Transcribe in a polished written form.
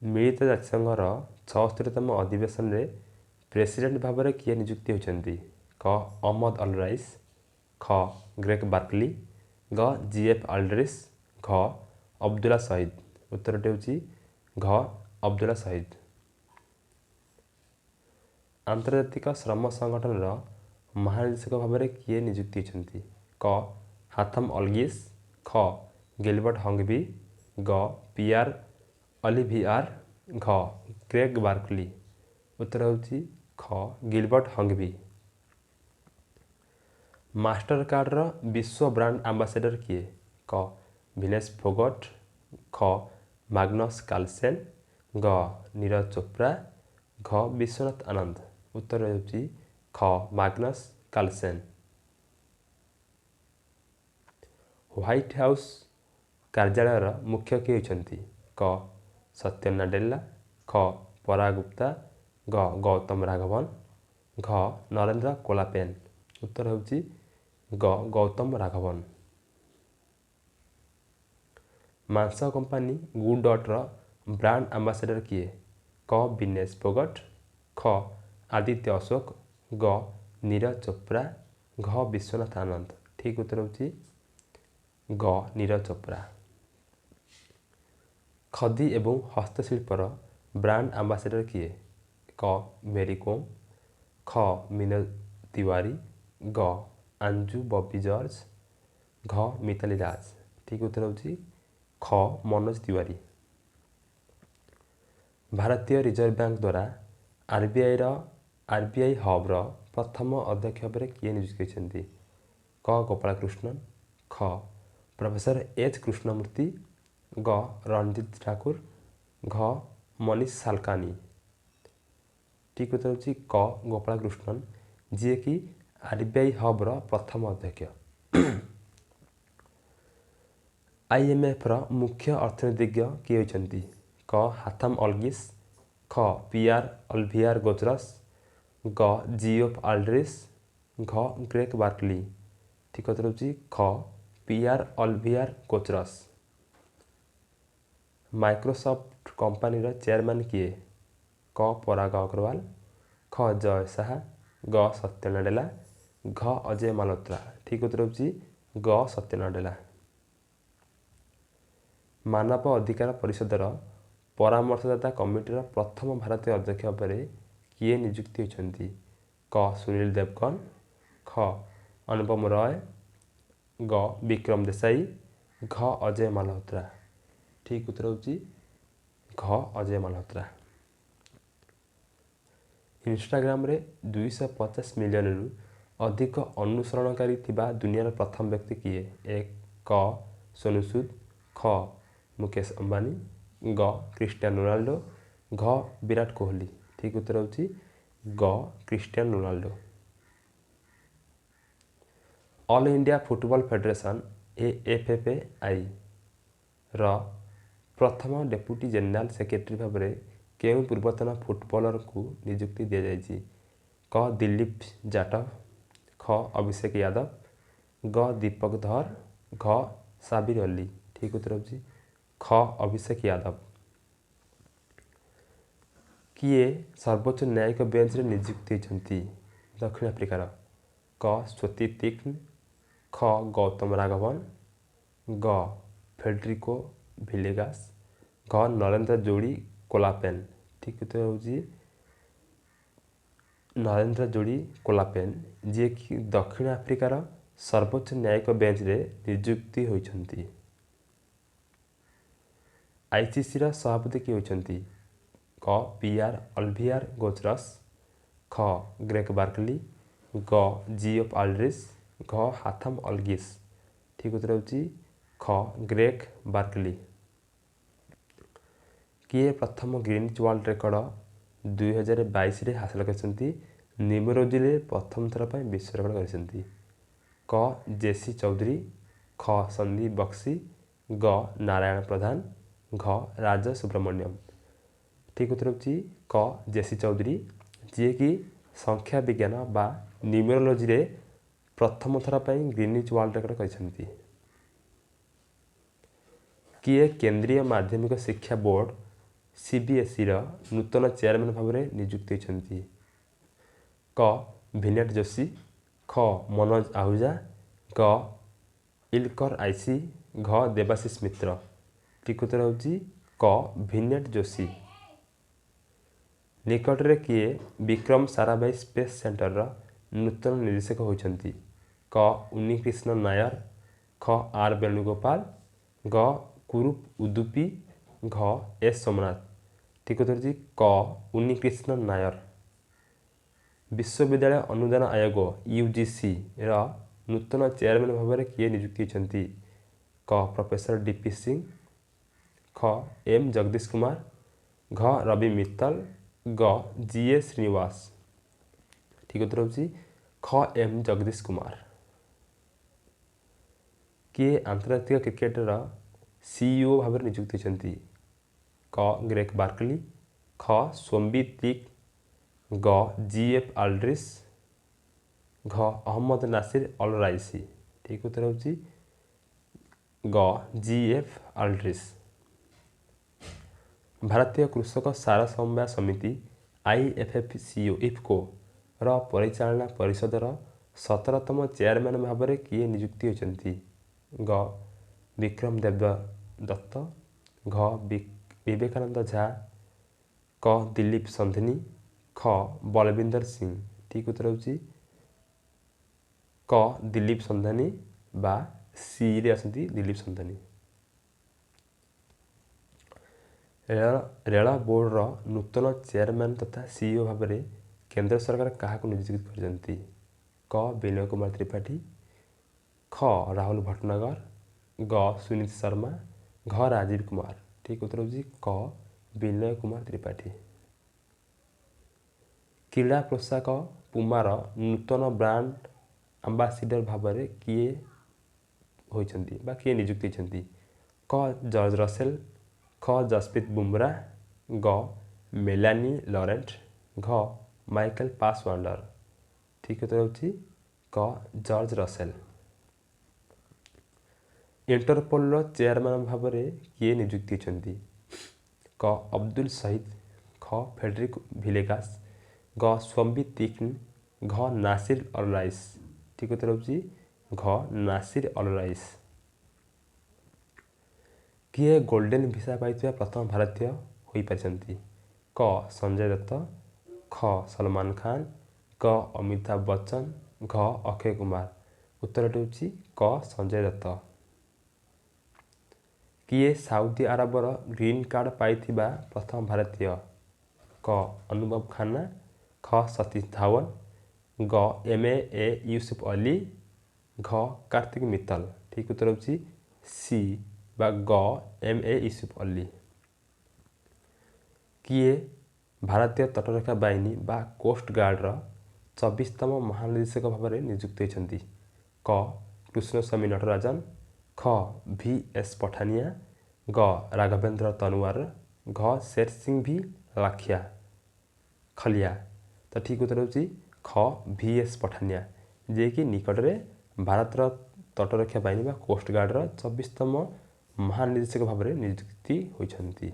ମିଳିତ ଜାତିସଂଘର 76ତମ ଅଧିବେଶନରେ ପ୍ରେସିଡେଣ୍ଟ ଭାବରେ କିଏ ନିଯୁକ୍ତି ହୋଇଛନ୍ତି? କ ଅହମ୍ମଦ ଅଲ ରାଇସ୍, ଖ ଗ୍ରେଗ୍ ବାର୍କଲି, ଗ ଜିଏଫ୍ ଆଲ୍ଡ୍ରିସ୍, ଘ ଅବଦୁଲ୍ଲା ସହିଦ। ଉତ୍ତରଟି ହେଉଛି ଘ ଅବଦୁଲ୍ଲା ସହିଦ। ଆନ୍ତର୍ଜାତିକ ଶ୍ରମ ସଂଗଠନର ମହାନିର୍ଦ୍ଦେଶକ ଭାବରେ କିଏ ନିଯୁକ୍ତି ହୋଇଛନ୍ତି? କ ହାଥମ ଅଲଗିସ୍, ଖ ଗିଲବର୍ଟ ହଙ୍ଗଭି, ଗ ପିଆର୍ ଅଲିଭିଆର୍, ଘ ଗ୍ରେଗ୍ ବାର୍କଲି। ଉତ୍ତର ହେଉଛି ଖ ଗିଲବର୍ଟ ହଙ୍ଗଭି। ମାଷ୍ଟର କାର୍ଡ଼ର ବିଶ୍ୱ ବ୍ରାଣ୍ଡ ଆମ୍ବାସେଡର କିଏ? କ ଭିନେଶ ଫୋଗଟ, ଖ ମାଗ୍ନସ୍ କାର୍ଲସେନ୍, ଗ ନୀରଜ ଚୋପ୍ରା, ଘ ବିଶ୍ୱନାଥ ଆନନ୍ଦ। ଉତ୍ତର ହେଉଛି ଖ ମାଗ୍ନସ୍ କାର୍ଲସେନ୍। ହ୍ୱାଇଟ୍ ହାଉସ୍ କାର୍ଯ୍ୟାଳୟର ମୁଖ୍ୟ କିଏ ହୋଇଛନ୍ତି? କ ସତ୍ୟ ନାଡେଲ୍ଲା, ଖ ପରାଗ ଗୁପ୍ତା, ଗ ଗୌତମ ରାଘବନ, ଘ ନରେନ୍ଦ୍ର କୋଲାପେନ୍। ଉତ୍ତର ହେଉଛି ଗ ଗୌତମ ରାଘବନ। ମାଂସ କମ୍ପାନୀ ଗୁଡ୍ ଡଟ୍ର ବ୍ରାଣ୍ଡ ଆମ୍ବାସେଡର କିଏ? କ ବିନେଶ ଫୋଗଟ, ଖ ଆଦିତ୍ୟ ଅଶୋକ, ଗ ନୀରଜ ଚୋପ୍ରା, ଘ ବିଶ୍ୱନାଥ ଆନନ୍ଦ। ଠିକ୍ ଉତ୍ତର ହେଉଛି ଗ ନୀରଜ ଚୋପ୍ରା। ଖଦି ଏବଂ ହସ୍ତଶିଳ୍ପର ବ୍ରାଣ୍ଡ ଆମ୍ବାସେଡର କିଏ? କ ମେରି କୋମ୍, ଖ ମୀନା ତିୱାରୀ, ଗ ଆଞ୍ଜୁ ବବି ଜର୍ଜ, ଘ ମିତାଲି ରାଜ। ଠିକ୍ ଉତ୍ତର ହେଉଛି ଖ ମନୋଜ ତିୱାରୀ। ଭାରତୀୟ ରିଜର୍ଭ ବ୍ୟାଙ୍କ ଦ୍ୱାରା ଆର୍ ବି I ହବ୍ର ପ୍ରଥମ ଅଧ୍ୟକ୍ଷ ଭାବରେ କିଏ ନିଯୁକ୍ତି ହୋଇଛନ୍ତି? କ ଗୋପାଳକୃଷ୍ଣନ, ଖ ପ୍ରଫେସର ଏଚ୍ କୃଷ୍ଣମୂର୍ତ୍ତି, ଗ ରଣଜିତ ଠାକୁର, ଘ ମନୀଷ ସାଲକାନି। ଠିକ୍ ଉତ୍ତର ହେଉଛି କ ଗୋପାଳକୃଷ୍ଣନ, ଯିଏକି ଆର୍ ବି I ହବ୍ର ପ୍ରଥମ ଅଧ୍ୟକ୍ଷ। ଆଇଏମ୍ଏଫ୍ର ମୁଖ୍ୟ ଅର୍ଥନୀତିଜ୍ଞ କିଏ ହୋଇଛନ୍ତି? କ ହାଥାମ ଅଲଗିସ୍, ଖ ପିଆର୍ ଅଲଭିଆର ଗୋଚରସ୍, ଗ ଜିଓଫ୍ ଆଲ୍ଡ୍ରିସ୍, ଘ ଗ୍ରେଗ୍ ବାର୍କଲି। ଠିକ୍ ଉତ୍ତର ହେଉଛି ଖ ପିଆର୍ ଅଲଭିଆର ଗୋଚରସ୍। ମାଇକ୍ରୋସଫ୍ଟ କମ୍ପାନୀର ଚେୟାରମ୍ୟାନ୍ କିଏ? କ ପରାଗ ଅଗ୍ରୱାଲ, ଖ ଜୟ ଶାହା, ଗ ସତ୍ୟ ନାଡେଲା, ଘ ଅଜୟ ମାଲହୋତ୍ରା। ଠିକ୍ ଉତ୍ତର ହେଉଛି ଗ ସତ୍ୟ ନାଡେଲା। ମାନବ ଅଧିକାର ପରିଷଦର ପରାମର୍ଶଦାତା କମିଟିର ପ୍ରଥମ ଭାରତୀୟ ଅଧ୍ୟକ୍ଷ ଭାବରେ କିଏ ନିଯୁକ୍ତି ହୋଇଛନ୍ତି? କ ସୁନୀଲ ଦେବଗନ, ଖ ଅନୁପମ ରୟ, ଗ ବିକ୍ରମ ଦେଶାଇ, ଘ ଅଜୟ ମାଲହୋତ୍ରା। ଠିକ୍ ଉତ୍ତର ହେଉଛି ଘ ଅଜୟ ମାଲହୋତ୍ରା। ଇନଷ୍ଟାଗ୍ରାମରେ 250 ମିଲିୟନରୁ ଅଧିକ ଅନୁସରଣକାରୀ ଥିବା ଦୁନିଆର ପ୍ରଥମ ବ୍ୟକ୍ତି କିଏ? କ ସୋନୁ ସୁଦ, ଖ ମୁକେଶ ଅମ୍ବାନୀ, ଗ କ୍ରିଷ୍ଟିଆନ ରୋନାଲ୍ଡୋ, ଘ ବିରାଟ କୋହଲି। ଠିକ୍ ଉତ୍ତର ହେଉଛି ଗ Cristiano Ronaldo. All India football federation AFFI ର ପ୍ରଥମ ଡେପୁଟି ଜେନେରାଲ ସେକ୍ରେଟାରୀ ଭାବରେ କେଉଁ ପୂର୍ବତନ ଫୁଟବଲରଙ୍କୁ ନିଯୁକ୍ତି ଦିଆଯାଇଛି? କ ଦିଲ୍ଲୀପ ଜାଟଭ, ଖ ଅଭିଷେକ ୟାଦବ, ଗ ଦୀପକ ଧର, ଘ ସାବିର ଅଲି। ଠିକ୍ ଉତ୍ତର ହେଉଛି ଖ ଅଭିଷେକ ୟାଦବ। କିଏ ସର୍ବୋଚ୍ଚ ନ୍ୟାୟିକ ବେଞ୍ଚରେ ନିଯୁକ୍ତି ହୋଇଛନ୍ତି ଦକ୍ଷିଣ ଆଫ୍ରିକାର? କ ସ୍ୱତି ତୀକ୍ଷ୍ଣ, ଖ ଗୌତମ ରାଘବନ, ଗ ଫେଡେରିକୋ ଭିଲେଗାସ, ଘ ନରେନ୍ଦ୍ର ଯୋଡ଼ି କୋଲାପେନ୍। ଠିକ୍ ଉତ୍ତର ହେଉଛି ନରେନ୍ଦ୍ର ଯୋଡ଼ି କୋଲାପେନ୍, ଯିଏକି ଦକ୍ଷିଣ ଆଫ୍ରିକାର ସର୍ବୋଚ୍ଚ ନ୍ୟାୟିକ ବେଞ୍ଚରେ ନିଯୁକ୍ତି ହୋଇଛନ୍ତି। ଆଇସିସିର ସଭାପତି କିଏ ହୋଇଛନ୍ତି? କ ପିଆର୍ ଅଲଭିଆର ଗୋଚରସ୍, ଖ ଗ୍ରେଗ୍ ବାର୍କଲି, ଗ ଜିଓଫ୍ ଆଲ୍ଡ୍ରିସ୍, ଘ ହାଥମ ଅଲଗିସ୍। ଠିକ୍ ଉତ୍ତର ହେଉଛି ଖ ଗ୍ରେଗ୍ ବାର୍କଲି। କିଏ ପ୍ରଥମ ଗ୍ରୀନିଚ୍ ୱାର୍ଲଡ ରେକର୍ଡ଼ 2022ରେ ହାସଲ କରିଛନ୍ତି? ନ୍ୟୁମେରୋଲୋଜିରେ ପ୍ରଥମ ଥର ପାଇଁ ବିଶ୍ୱ ରେକର୍ଡ଼ କରିଛନ୍ତି? କ ଜେସି ଚୌଧୁରୀ, ଖ ସନ୍ଦୀପ ବକ୍ସି, ଗ ନାରାୟଣ ପ୍ରଧାନ, ଘ ରାଜ ସୁବ୍ରମଣ୍ୟମ। ଠିକ୍ ଉତ୍ତର ହେଉଛି କ ଜେସି ଚୌଧୁରୀ, ଯିଏକି ସଂଖ୍ୟା ବିଜ୍ଞାନ ବା ନ୍ୟୁମେରୋଲୋଜିରେ ପ୍ରଥମ ଥର ପାଇଁ ଗ୍ରୀନିଚ୍ ୱାର୍ଲଡ ରେକର୍ଡ଼ କରିଛନ୍ତି। କିଏ କେନ୍ଦ୍ରୀୟ ମାଧ୍ୟମିକ ଶିକ୍ଷା ବୋର୍ଡ଼ ସିବିଏସ୍ଇର ନୂତନ ଚେୟାରମ୍ୟାନ୍ ଭାବରେ ନିଯୁକ୍ତି ହୋଇଛନ୍ତି? କ ଭିନେଟ ଯୋଶୀ, ଖ ମନୋଜ ଆହୁଜା, ଗ ଇଲକର ଆଇସି, ଘ ଦେବାଶିଷ ମିତ୍ର। ଠିକ୍ ଉତ୍ତର ହେଉଛି କ ଭିନେଟ ଯୋଶୀ। ନିକଟରେ କିଏ ବିକ୍ରମ ସାରାଭାଇ ସ୍ପେସ୍ ସେଣ୍ଟରର ନୂତନ ନିର୍ଦ୍ଦେଶକ ହୋଇଛନ୍ତି? କ ଉନ୍ନିକ୍ରିଷ୍ଣ ନାୟର, ଖ ଆର୍ ବେଣୁଗୋପାଳ, ଗ କୁରୁପ ଉଦୁପି, ଘ ଏସ୍ ସୋମନାଥ। ଠିକ୍ ଉତ୍ତର ହେଉଛି କ ଉନ୍ନିକ୍ରିଷ୍ଣ ନାୟର। ବିଶ୍ୱବିଦ୍ୟାଳୟ ଅନୁଦାନ ଆୟୋଗ ୟୁଜିସିର ନୂତନ ଚେୟାରମ୍ୟାନ୍ ଭାବରେ କିଏ ନିଯୁକ୍ତି ହୋଇଛନ୍ତି? କ ପ୍ରଫେସର ଡି ପି ସିଂ, ଖ ଏମ୍ ଜଗଦୀଶ କୁମାର, ଘ ରବି ମିତ୍ତଲ, ଗ ଜି ଏ ଶ୍ରୀନିବାସ। ଠିକ୍ ଉତ୍ତର ହେଉଛି ଖ ଏମ୍ ଜଗଦୀଶ କୁମାର। କିଏ ଆନ୍ତର୍ଜାତିକ କ୍ରିକେଟର ସିଇଓ ଭାବରେ ନିଯୁକ୍ତି ହୋଇଛନ୍ତି? କ ଗ୍ରେକ୍ ବାର୍କଲି, ଖ ସୋମ୍ବି ତିକ୍, ଗ ଜି ଏଫ୍ ଆଲ୍ଡ୍ରିସ୍, ଘ ଅହମ୍ମଦ ନାସିର ଅଲ ରାଇସି। ଠିକ୍ ଉତ୍ତର ହେଉଛି ଗ ଜି ଏଫ୍ ଆଲ୍ଡ୍ରିସ୍। ଭାରତୀୟ କୃଷକ ସାର ସମବାୟ ସମିତି ଆଇଏଫ୍ଏଫ୍-ସିଓ ଇଫ୍କୋର ପରିଚାଳନା ପରିଷଦର 17ତମ ଚେୟାରମ୍ୟାନ୍ ଭାବରେ କିଏ ନିଯୁକ୍ତି ହୋଇଛନ୍ତି? ଗ ବିକ୍ରମ ଦେବ ଦତ୍ତ, ଘ ବିବେକାନନ୍ଦ ଝା, କ ଦିଲ୍ଲୀପ ସନ୍ଧନୀ, ଖ ବଲବିନ୍ଦର ସିଂ। ଠିକ୍ ଉତ୍ତର ହେଉଛି କ ଦିଲ୍ଲୀପ ସନ୍ଧାନୀ ବା ସିରେ ଆସନ୍ତି ଦିଲ୍ଲୀପ ସନ୍ଧାନୀ। ରେଳ ବୋର୍ଡ଼ର ନୂତନ ଚେୟାରମ୍ୟାନ୍ ତଥା ସିଇଓ ଭାବରେ କେନ୍ଦ୍ର ସରକାର କାହାକୁ ନିଯୁକ୍ତି କରିଛନ୍ତି? କ ବିନୟ କୁମାର ତ୍ରିପାଠୀ, ଖ ରାହୁଲ ଭଟ୍ଟନଗର, ଗ ସୁନୀତ ଶର୍ମା, ଘ ରାଜୀବ କୁମାର। ଠିକ୍ ଉତ୍ତର ହେଉଛି କ ବିନୟ କୁମାର ତ୍ରିପାଠୀ। କ୍ରୀଡ଼ା ପୋଷାକ ପୁମାର ନୂତନ ବ୍ରାଣ୍ଡ ଆମ୍ବାସିଡର ଭାବରେ କିଏ ହୋଇଛନ୍ତି ବା କିଏ ନିଯୁକ୍ତି ହୋଇଛନ୍ତି? କ ଜର୍ଜ ରସେଲ, ଖ ଜସପ୍ରୀତ ବୁମରା, ଗ ମେଲାନି ଲରେଣ୍ଟ, ଘ ମାଇକେଲ ପାସୱାଣ୍ଡର। ଠିକ୍ ଉତ୍ତର ହେଉଛି କ ଜର୍ଜ ରସେଲ। ଇଣ୍ଟରପୋଲର ଚେୟାରମ୍ୟାନ୍ ଭାବରେ କିଏ ନିଯୁକ୍ତି ହୋଇଛନ୍ତି? କ ଅବଦୁଲ ସହିଦ, ଖ ଫେଡେରିକ ଭିଲେଗାସ, ଗ ସ୍ୱମ୍ବି ତିକ୍ନ, ଘ ନାସିର ଅଲ ରାଇସ୍। ଠିକ୍ ଉତ୍ତର ହେଉଛି ଘ ନାସିର ଅଲ ରାଇସ୍। କିଏ ଗୋଲ୍ଡେନ୍ ଭିସା ପାଇଥିବା ପ୍ରଥମ ଭାରତୀୟ ହୋଇପାରିଛନ୍ତି? କ ସଞ୍ଜୟ ଦତ୍ତ, ଖ ସଲମାନ ଖାନ, ଗ ଅମିତାଭ ବଚ୍ଚନ, ଘ ଅକ୍ଷୟ କୁମାର। ଉତ୍ତରଟି ହେଉଛି କ ସଞ୍ଜୟ ଦତ୍ତ। କିଏ ସାଉଦି ଆରବର ଗ୍ରୀନ୍ କାର୍ଡ଼ ପାଇଥିବା ପ୍ରଥମ ଭାରତୀୟ? କ ଅନୁଭବ ଖାନ୍ନା, ଖ ସତୀଶ ଧାୱନ, ଗ ଏମ୍ ଏ ଏ ୟୁସୁଫ ଅଲି, ଘ କାର୍ତ୍ତିକ ମିତ୍ତଲ। ଠିକ୍ ଉତ୍ତର ହେଉଛି ସି ବା ଗ ଏମ୍ ଏ ୟୁସୁଫ ଅଲି। କିଏ ଭାରତୀୟ ତଟରକ୍ଷା ବାହିନୀ ବା କୋଷ୍ଟ ଗାର୍ଡ଼ର 24ତମ ମହାନିର୍ଦ୍ଦେଶକ ଭାବରେ ନିଯୁକ୍ତି ହୋଇଛନ୍ତି? କ କୃଷ୍ଣସ୍ୱାମୀ ନଟରାଜନ, ଖ ଭି ଏସ୍ ପଠାନିଆ, ଗ ରାଘବେନ୍ଦ୍ର ତନୱାର, ଘ ଶେର ସିଂ ଭି ଲାଖିଆ ଖଲିଆ। ତ ଠିକ୍ ଉତ୍ତର ହେଉଛି ଖ ଭି ଏସ୍ ପଠାନିଆ, ଯିଏକି ନିକଟରେ ଭାରତର ତଟରକ୍ଷା ବାହିନୀ ବା କୋଷ୍ଟ ଗାର୍ଡ଼ର 24ତମ ମହାନିର୍ଦ୍ଦେଶକ ଭାବରେ ନିଯୁକ୍ତି ହୋଇଛନ୍ତି।